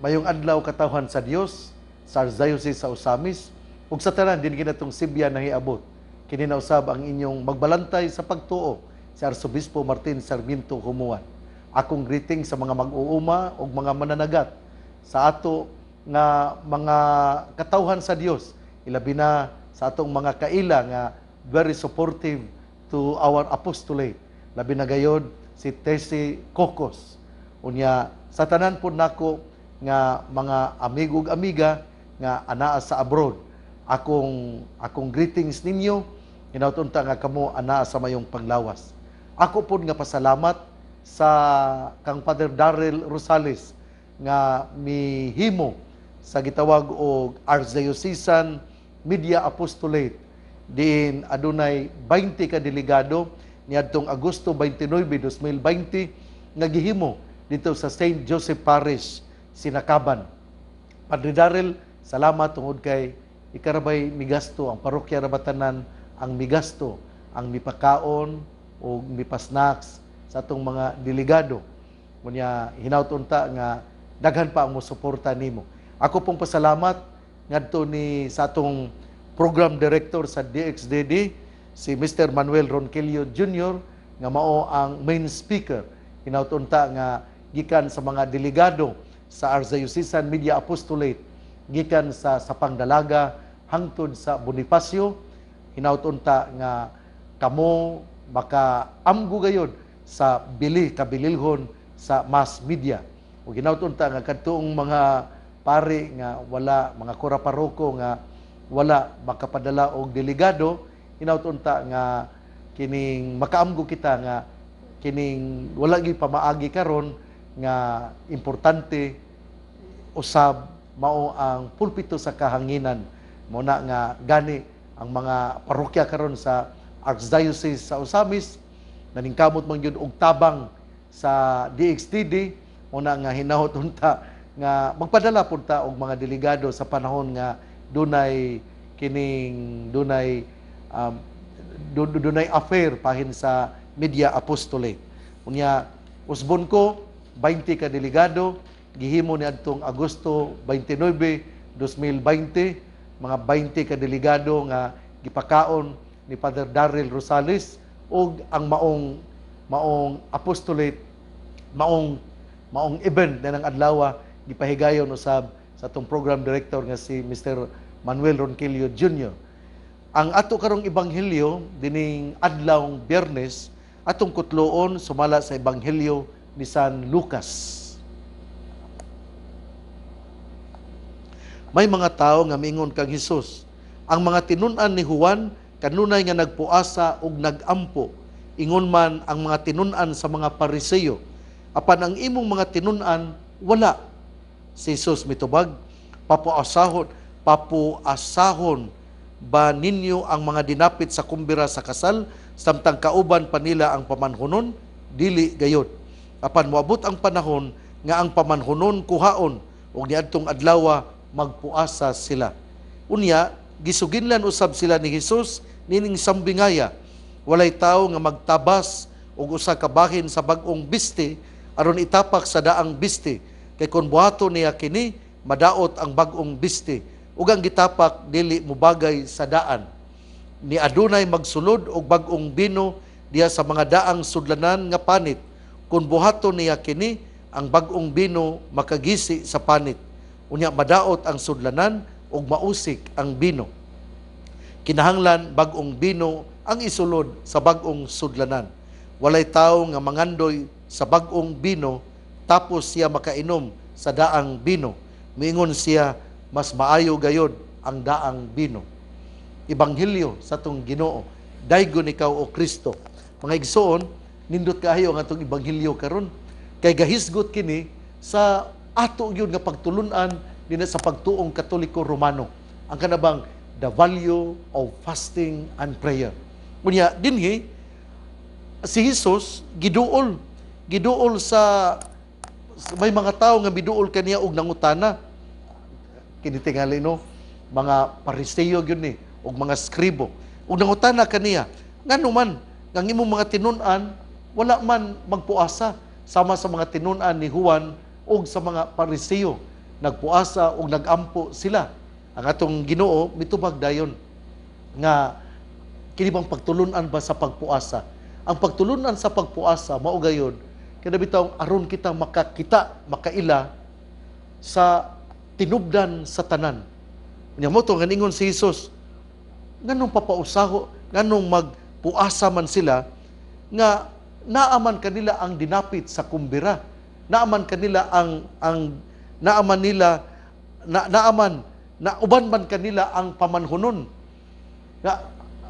Mayong adlaw, katawhan sa Dios sa Archdiocese sa Ozamiz ug sa tanan din kinatong Sibya nahiabot. Kini na usab ang inyong magbalantay sa pagtuo, si Arsobispo Martin Sarmiento Humuan. Akong greeting sa mga mag-uuma ug mga mananagat sa ato nga mga katawhan sa Dios, ilabi na sa atong mga kaila nga very supportive to our apostolate. Labi na gayod si Tessie Cocos. Unya sa tanan po nako nga mga amigo ug amiga nga anaa sa abroad. Akong greetings ninyo, hinaut unta nga kamo anaa sa mayong panglawas. Ako pod nga pasalamat sa kang Father Darrell Rosales nga mihimo sa gitawag og Archdiocesan Media Apostolate diin adunay 20 ka delegado niadtong Agosto 29, 2020 nga gihimo dito sa St. Joseph Parish, Sinacaban. Padre Darrell, salamat tungod kay ikarabay migasto, ang parokya ra batanan ang migasto, ang mipakaon o mipasnacks sa atong mga delegado. Unya hinaut unta nga daghan pa ang mosuporta nimo. Ako pong pasalamat ngadto ni sa atong program director sa DXDD, si Mr. Manuel Ronquillo Jr., nga mao ang main speaker. Hinaut unta nga gikan sa mga delegado sa Archdiocesan Media Apostolate gikan sa Sapang Dalaga hangtod sa Bonifacio, hinaut unta nga kamo makaamgo gayod sa bili kabililhon sa mass media. Ug hinaut unta nga kadtoong mga pari nga wala, mga kura paroko nga wala makapadala og delegado, hinaut unta nga kining makaamgo kita nga kining wala gyud pamaagi karon nga importante usab mao ang pulpito sa kahanginan. Mo na nga gani ang mga parokya karon sa Archdiocese sa Ozamiz naningkamot man gyud og tabang sa DXDD. Mo na nga hinaot unta nga magpadala pud ta og mga delegado sa panahon nga dunay kining dunay affair pahin sa media apostolate. Unya usbon ko 20 ka delegado gihimo ni adtong Agosto 29, 2020, mga 20 ka delegado nga gipakaon ni Father Darrell Rosales ug ang maong maong apostolate, maong maong event na ng adlaw gipahigayon usab sa atong program director nga si Mr. Manuel Ronquillo Jr. Ang ato karong ebanghelyo dining adlawng Biyernes, atong kutloon sumala sa Ebanghelyo ni San Lucas. May mga tao nga miingon kang Hesus, "Ang mga tinun-an ni Juan kanunay nga nagpuasa ug nagampo, ingon man ang mga tinun-an sa mga Pariseo. Apan ang imong mga tinun-an wala." Si Jesus mitubag, "Papuasahon ba ninyo ang mga dinapit sa kumbira sa kasal samtang kauban pa nila ang pamanhunon? Dili gayod. Apan moabot ang panahon nga ang pamanhunon kuhaon, ug niadtong adlawa magpuasa sila." Unya gisuginlan usab sila ni Hesus nining sambingaya, "Walay tawo nga magtabas og usa ka bahin sa bag-ong biste aron itapak sa daang biste, kay kon buhaton niya kini, madaot ang bag-ong biste ug ang gitapak dili mobagay sa daan. Ni adunay magsulod og bag-ong bino diha sa mga daang sudlanan nga panit. Kun buhaton niya kini, ang bag-ong bino makagisi sa panit. Unya madaot ang sudlanan ug mausik ang bino. Kinahanglan bag-ong bino ang isulod sa bag-ong sudlanan. Walay tawo nga mangandoy sa bag-ong bino tapos siya makainom sa daang bino. Miingon siya, 'Mas maayo gayod ang daang bino.'" Ebanghelyo sa atong Ginoo. Daygon ikaw, o Kristo. Mga igsoon, nindot kaayo ang atong ebanghelyo karon kay gahisgot kini sa ato gyud nga pagtulunan dinhi sa pagtuong Katoliko Romano. Ang kanabang the value of fasting and prayer. Unya dinhi si Jesus giduol giduol sa may mga tao nga miduol kaniya og nangutana. Kini tingali, no, mga Pariseo gyud ni og mga skribo, ug nangutana kaniya, "Ngano man nga ang imong mga tinun-an wala man magpuasa sama sa mga tinun-an ni Juan ug sa mga Pariseo?" Nagpuasa ug nagampo sila. Ang atong Ginoo mitubag dayon nga kini bang pagtulunan ba sa pagpuasa? Ang pagtulunan sa pagpuasa mao gayod kada bitaw aron kita makakita, makaila sa tinubdan sa tanan. Nya mo to nga ningon si Jesus, nganong papausaho, nganong magpuasa man sila nga naaman kanila ang dinapit sa kumbira? Naaman kanila ang naaman nila na, naaman na uban man kanila ang pamanhunon. Nga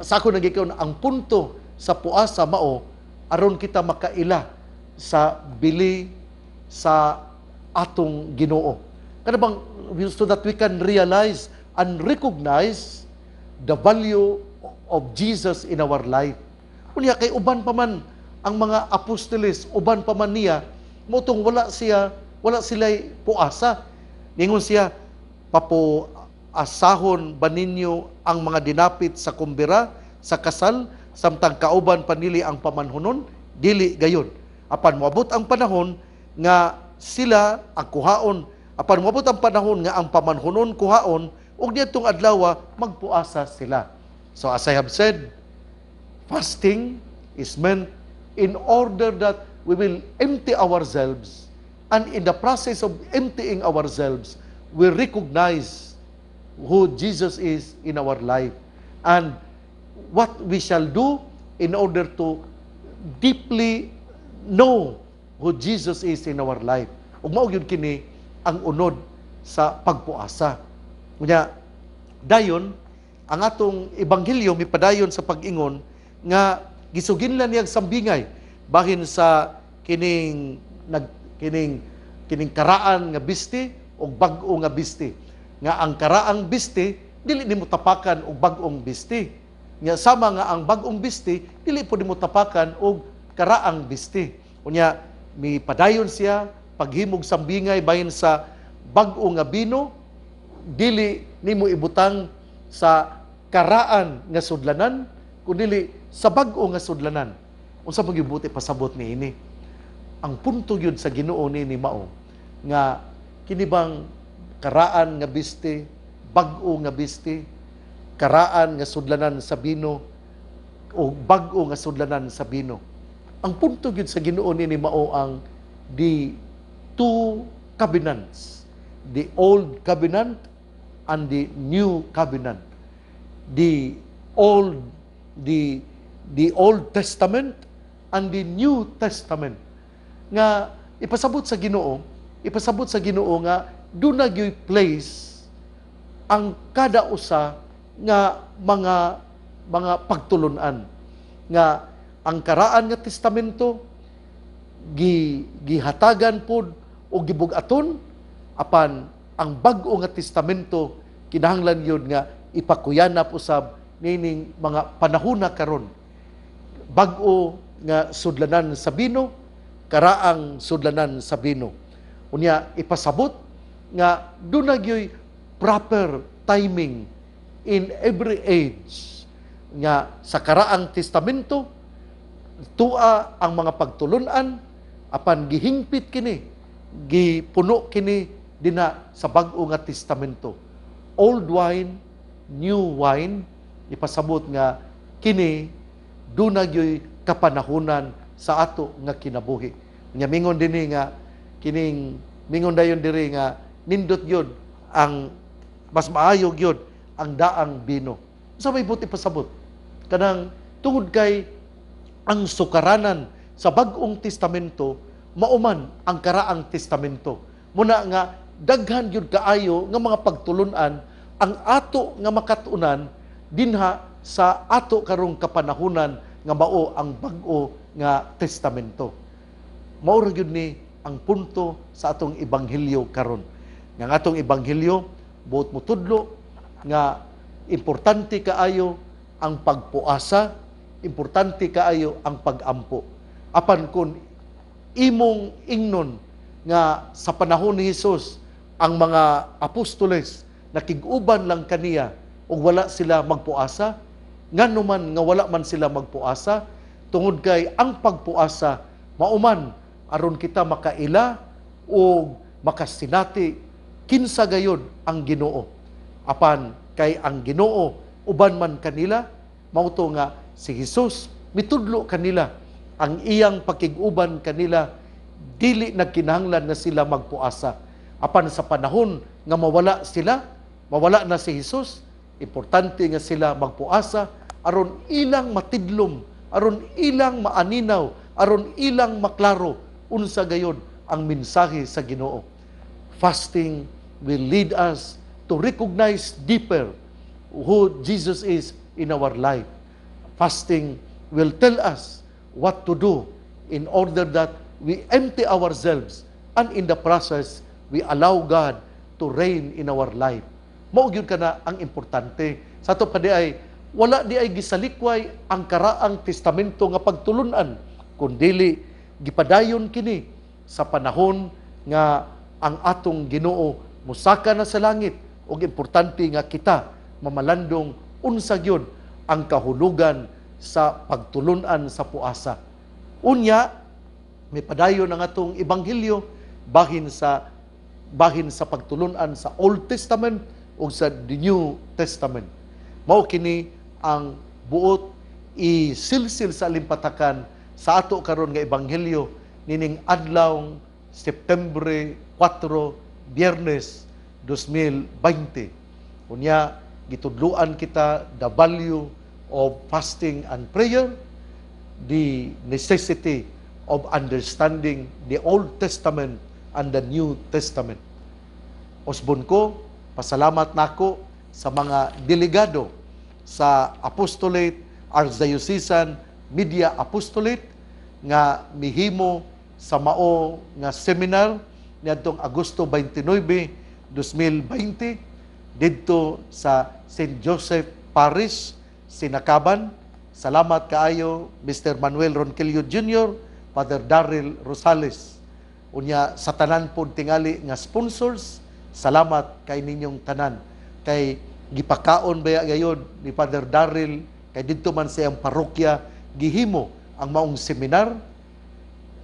sa ako nagikaw, ang punto sa puasa mao aron kita makaila sa bili sa atong Ginoo. Kana bang so that we can realize and recognize the value of Jesus in our life. Unya kay uban pa man ang mga apostoles, uban pa man niya, mao tong wala siya, wala sila'y puasa. Ningon siya, "Papuasahon ba ninyo ang mga dinapit sa kumbira, sa kasal, samtang kauban pa nili ang pamanhunon? Dili gayon. Apan moabot ang panahon nga sila ang kuhaon, apan moabot ang panahon nga ang pamanhunon kuhaon, ug niadtong adlaw magpuasa sila." So as I have said, fasting is meant in order that we will empty ourselves, and in the process of emptying ourselves, we recognize who Jesus is in our life and what we shall do in order to deeply know who Jesus is in our life. Ug mao gyud kini ang unod sa pagpuasa. Unya dayon ang atong ebanghelyo mipadayon sa pag-ingon nga gisuginlan niyang sambingay bahin sa kining nag kining kining karaan nga bisti o bag-o nga bisti, nga ang karaang bisti dili nimo tapakan og bag-ong bisti, nga sama nga ang bag-ong bisti dili po nimo tapakan og karaang bisti. Unya mipadayon siya paghimog sambingay bahin sa bag-o nga bino, dili nimo ibutang sa karaan nga sudlanan kundi sa bag-o nga sudlanan. Unsa man gyud pasabot niini? Ang punto gyud sa Ginoo nini mao nga kini bang karaan nga bisti, bag-o nga bisti, karaan nga sudlanan sa bino o bag-o nga sudlanan sa bino. Ang punto gyud sa Ginoo nini mao ang the two covenants, the old covenant and the new covenant, the Old Testament and the New Testament, nga ipasabot sa Ginoo nga duna gyuy place ang kada usa nga mga pagtulunan, nga ang karaan nga testamento gihatagan pod o gibug-aton, apan ang bag-o nga testamento kinahanglan yun nga ipakuyanap usab nining mga panahona karon. Bag-o nga sudlanan sa bino, karaang sudlanan sa bino. Unya ipasabot nga duna gyoy proper timing in every age, nga sa karaang testamento tua ang mga pagtulunan, apan gihingpit kini, gipuno kini dina sa bag-o nga testamento. Old wine, new wine, ipasabot nga kini duna gyoy kapanahunan sa ato nga kinabuhi. Nya mingon dinhi nga kining mingon dayon diri nga nindot gyud ang mas maayo gyud ang daang bino. Sa may buti pasabot kanang tungod kay ang sukaranan sa Bag-ong Testamento mauman ang karaang testamento. Muna nga daghan gyud kaayo nga mga pagtulunan ang ato nga makatunan dinha sa ato karong kapanahunan nga mao ang bag-o nga testamento. Mao ra gyud ni ang punto sa atong ebanghelyo karon. Nga ang atong ebanghelyo buot motudlo nga importante kaayo ang pagpuasa, importante kaayo ang pagampo. Apan kung imong ingnon nga sa panahon ni Hesus ang mga apostoles nakig-uban lang kaniya ug wala sila magpuasa, ngano man nga wala man sila magpuasa? Tungod kay ang pagpuasa mauman aron kita makaila o makasinati Kinsa gayod ang Ginoo. Apan kay ang Ginoo uban man kanila, mao to nga si Jesus mitudlo kanila. Ang iyang pakig-uban kanila, dili nagkinahanglan nga sila magpuasa. Apan sa panahon nga mawala sila, mawala na si Jesus, importante nga sila magpuasa aron ilang matidlom, aron ilang maaninaw, aron ilang maklaro unsa gayod ang mensahe sa Ginoo. Fasting will lead us to recognize deeper who Jesus is in our life. Fasting will tell us what to do in order that we empty ourselves and in the process we allow God to reign in our life. Mao gyud kana ang importante. Sa ato pa diay, wala diay gisalikway ang Karaang Testamento nga pagtulunan, kundili gipadayon kini sa panahon nga ang atong Ginoo musaka na sa langit ug importante nga kita mamalandong unsa gyud ang kahulugan sa pagtulunan sa puasa. Unya, may padayon ang atong ebanghelyo bahin sa pagtulunan sa Old Testament ug sa the New Testament. Mao kini ang buot isilsil sa alimpatakan sa ato karon nga ebanghelyo nining adlaw September 4, Biyernes 2020. Unya, gitudluan kita the value of fasting and prayer, the necessity of understanding the Old Testament and the New Testament. Usbon ko, pasalamat nako sa mga delegado sa Apostolate, Archdiocesan Media Apostolate nga mihimo sa mao nga seminar niadtong Agosto 29, 2020 didto sa St. Joseph Parish, Sinacaban. Salamat kaayo, Mr. Manuel Ronquillo Jr., Father Daryl Rosales. Unya sa tanan pod tingali nga sponsors, salamat kay ninyong tanan. Kay gipakaon baya gayod ni Father Daryl kay didto man sa iyang parokya gihimo ang maong seminar,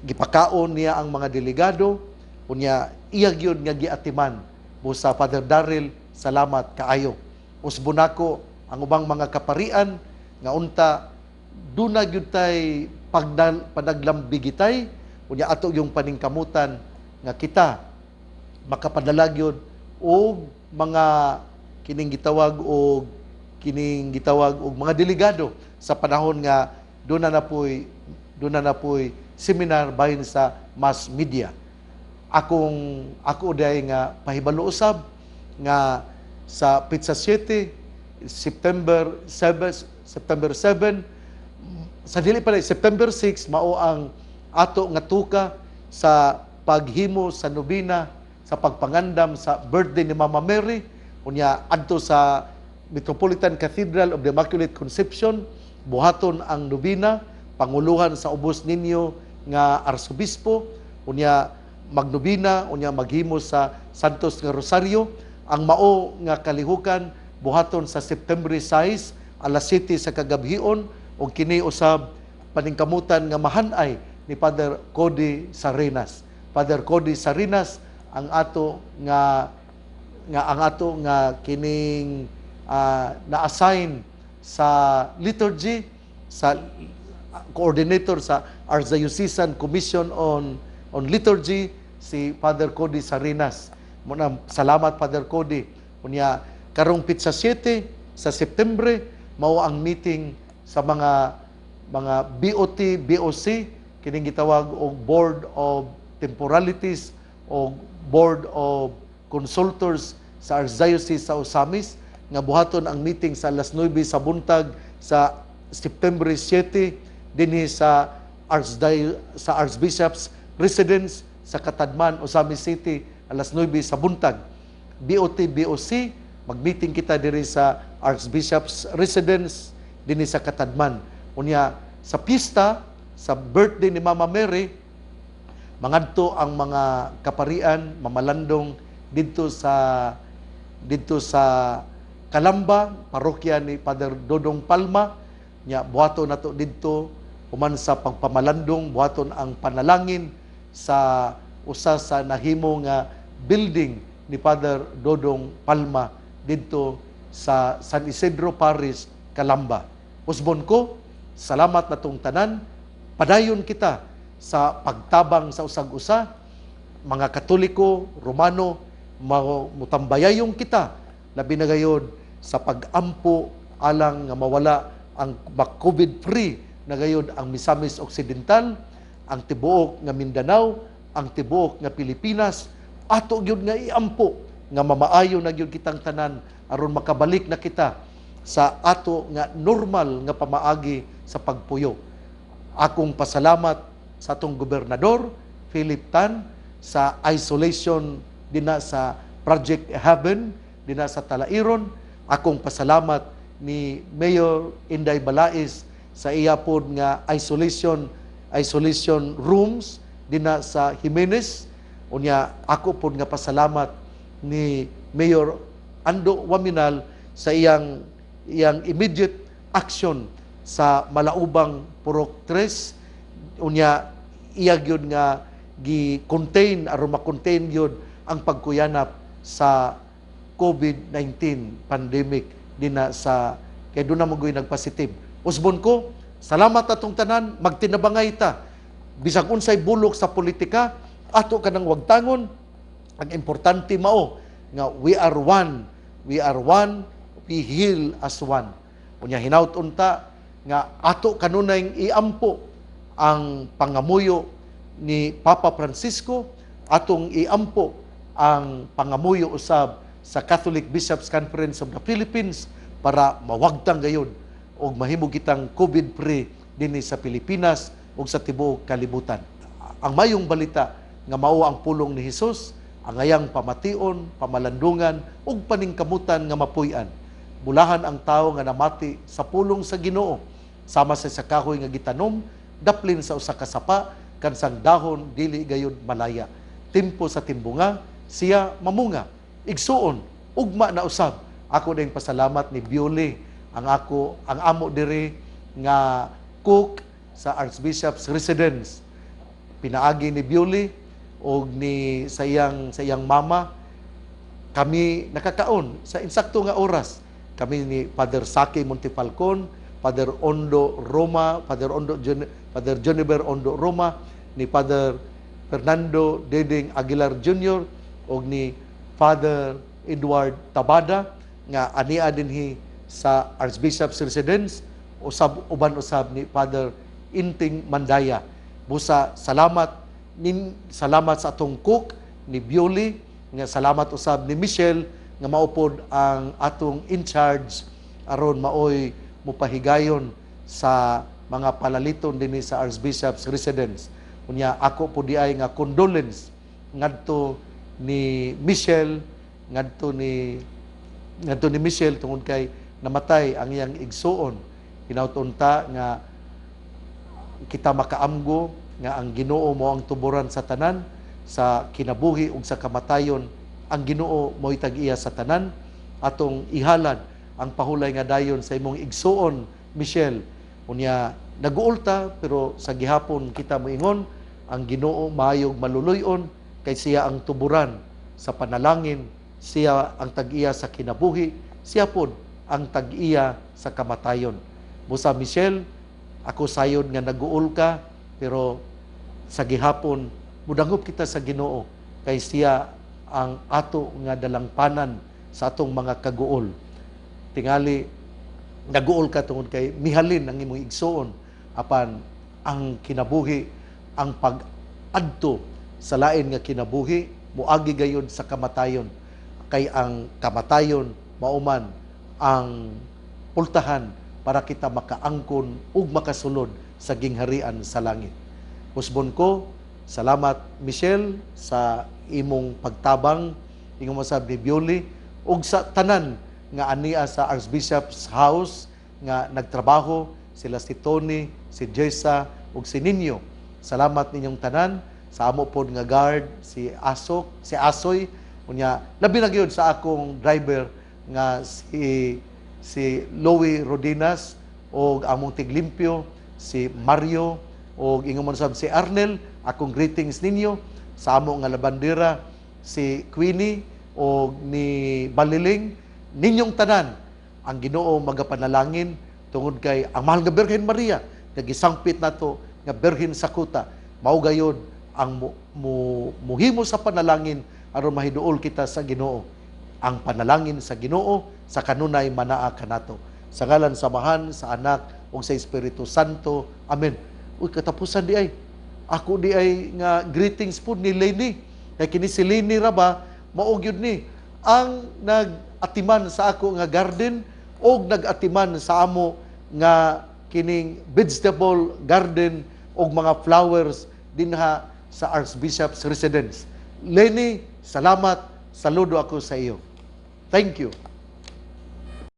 gipakaon niya ang mga delegado, unya iya gyud nga giatiman. Busa, Father Daryl, salamat kaayo. Usbon nako ang ubang mga kaparian nga unta duna gyud tay panaglambigitay, unya ato yung paningkamutan nga kita makapadala gyud og mga kining gitawag og mga delegado sa panahon nga duna na poy seminar bahin sa mass media. Akong ako diay nga pahibalo usab nga sa petsa 7, September 7, September 7, sa dili pa, September 6, mao ang ato nga tuka sa paghimo sa nobena sa pagpangandam sa birthday ni Mama Mary. Unya adto sa Metropolitan Cathedral of the Immaculate Conception buhaton ang nobena, panguluhan sa ubos ninyo nga arsobispo. Unya magnobina, unya maghimo sa Santos nga Rosario. Ang mao nga kalihukan buhaton sa September 6, alas 7 sa kagabhion, ug kini usab paningkamutan nga mahanay ni Father Cody Sarinas. Father Cody Sarinas ang ato nga kining na-assign sa liturgy, sa coordinator sa Archdiocesan Commission on Liturgy, si Father Cody Sarinas. Muna, salamat, Father Cody. Unya karong petsa 7 sa September mao ang meeting sa mga BOT, BOC, kining gitawag og Board of Temporalities o Board of Consultors sa Archdiocese sa Ozamiz nga buhaton ang meeting sa alas 9 sa buntag sa September 7 dinhi sa Archbishop's Residence sa Catadman, Ozamiz City, alas 9 sa buntag. BOT, BOC, mag-meeting kita diri sa Archbishop's Residence dinhi sa Catadman. Unya sa pista sa birthday ni Mama Mary, mangadto ang mga kaparian mamalandong didto sa Kalamba, parokya ni Father Dodong Palma. Nya buhaton nato didto human sa pagpamalandong, buhaton ang panalangin sa usa sa nahimo nga building. ni Father Dodong Palma didto sa San Isidro Parish, Calamba. Usbon ko, salamat natong tanan. Padayon kita sa pagtabang sa usag-usa, mga Katoliko, Romano, mutambayayong kita, labi na gayod sa pag-ampo alang nga mawala ang COVID free na gayod ang Misamis Occidental, ang tibuok nga Mindanao, ang tibuok nga Pilipinas. Ato gyud nga iampo nga mamaayo na gyud kitang tanan aron makabalik na kita sa ato nga normal nga pamaagi sa pagpuyo. Akong pasalamat sa atong gobernador Philip Tan sa isolation dinha sa Project Haven dinha sa Talairon. Akong pasalamat ni Mayor Inday Balais sa iya pod nga isolation rooms dinha sa Jimenez. Unya ako pod nga pasalamat ni Mayor Ando Oaminal sa iyang iyang immediate action sa Malaubang Purok 3. Unya iya gyud nga gi-contain aron ma-contain gyud ang pagkuyanap sa COVID-19 pandemic dinha sa kay duna man goy nagpositive. Usbon ko, salamat atong tanan, magtinabangay ta. Bisag unsay bulok sa politika, ato kanang wagtangon. Ang importante mao nga we are one, we are one, we heal as one. Unya hinaut unta nga ato kanunay iampo ang pangamuyo ni Papa Francisco, atong iampo ang pangamuyo usab sa Catholic Bishops Conference of the Philippines para mawagtang gayod og mahimo kitang COVID free dinhi sa Pilipinas ug sa tibuok kalibutan. Ang mayong balita nga mao ang pulong ni Hesus, angayang pamation, pamalandungan ug paningkamutan nga mapuy-an. Bulahan ang tawo nga namati sa pulong sa Ginoo, sama sa kahoy nga gitanom daplin sa usa ka sapa, kansang dahon dili gayud malaya. Timpo sa timbunga, siya mamunga. Igsuon, ugma na usab. Ako din pasalamat ni Bioli, ang ako ang amo diri nga cook sa Archbishop's residence. Pinaagi ni Bioli og ni sa iyang mama, kami nakakaon sa insakto nga oras. Kami ni Father Saki Montefalcon, Father Ondo Roma, Father Juniper Ondo Roma, ni Father Fernando Deding Aguilar Jr. og ni Father Edward Tabada nga ania dinhi sa Archbishop's residence, usab uban usab ni Father Inting Mandaya. Busa salamat sa atong cook ni Bioli, nga salamat usab ni Michelle nga maupod ang atong in charge aron maoy mupahigayon sa mga palaliton dinhi sa Archbishop's residence. Unya ako po di ay nga condolence ngadto ni Michelle, ngadto ni Michelle tungod kay namatay ang iyang igsuon. Hinaut unta nga kita makaamgo nga ang Ginoo mo ang tuburan sa tanan, sa kinabuhi ug sa kamatayon. Ang Ginoo mo'y tag-iya sa tanan. Atong ihalad ang pahulay nga dayon sa imong igsuon, Michelle. Unya naguulta, pero sa gihapon kita moingon ang Ginoo maayog maluluy-on kay siya ang tuburan sa panalangin, siya ang tag-iya sa kinabuhi, siya pod ang tag-iya sa kamatayon. Busa Michelle, ako sayod nga naguol ka, pero sa gihapon mudangop kita sa Ginoo kay siya ang ato nga dalangpanan sa atong mga kaguol. Tingali naguol ka tungod kay mihalin ang imong igsuon, apan ang kinabuhi, ang pag-adto sa lain nga kinabuhi, moagi gayud sa kamatayon, kay ang kamatayon mauman ang pultahan para kita makaangkon ug makasulod sa gingharian sa langit. Usbon ko, salamat Michelle sa imong pagtabang, ingon masab ni Bioli ug sa tanan nga ania sa Archbishop's House nga nagtrabaho, sila si Tony, si Jessa ug si Ninyo. Salamat ninyong tanan sa amo pod nga guard si Asok, si Asoy. Unya labi na gyud sa akong driver nga si Louie Rodinas og among tiglimpyo si Mario og ingon man sab si Arnel. Akong greetings ninyo sa amo nga labandera si Queenie. o ni Baliling, ninyong tanan, ang Ginoo magapanalangin tungod kay ang mahal nga Birhen Maria nga gisangpit nato nga Birhen sa kuta, mao gayod ang muhimo sa panalangin aron mahiduol kita sa Ginoo. Ang panalangin sa Ginoo sa kanunay manaa kanato. Sa ngalan sa Amahan, sa Anak ug sa Espiritu Santo. Amen. Uy, katapusan di ay. Ako di ay nga greetings po ni Lenny. Kay kini si Lenny ra ba, mao gyud ni ang nag-atiman sa ako nga garden og nag-atiman sa amo nga kining vegetable garden og mga flowers dinha sa Archbishop's residence. Lenny, salamat. Saludo ako sa iyo. Thank you.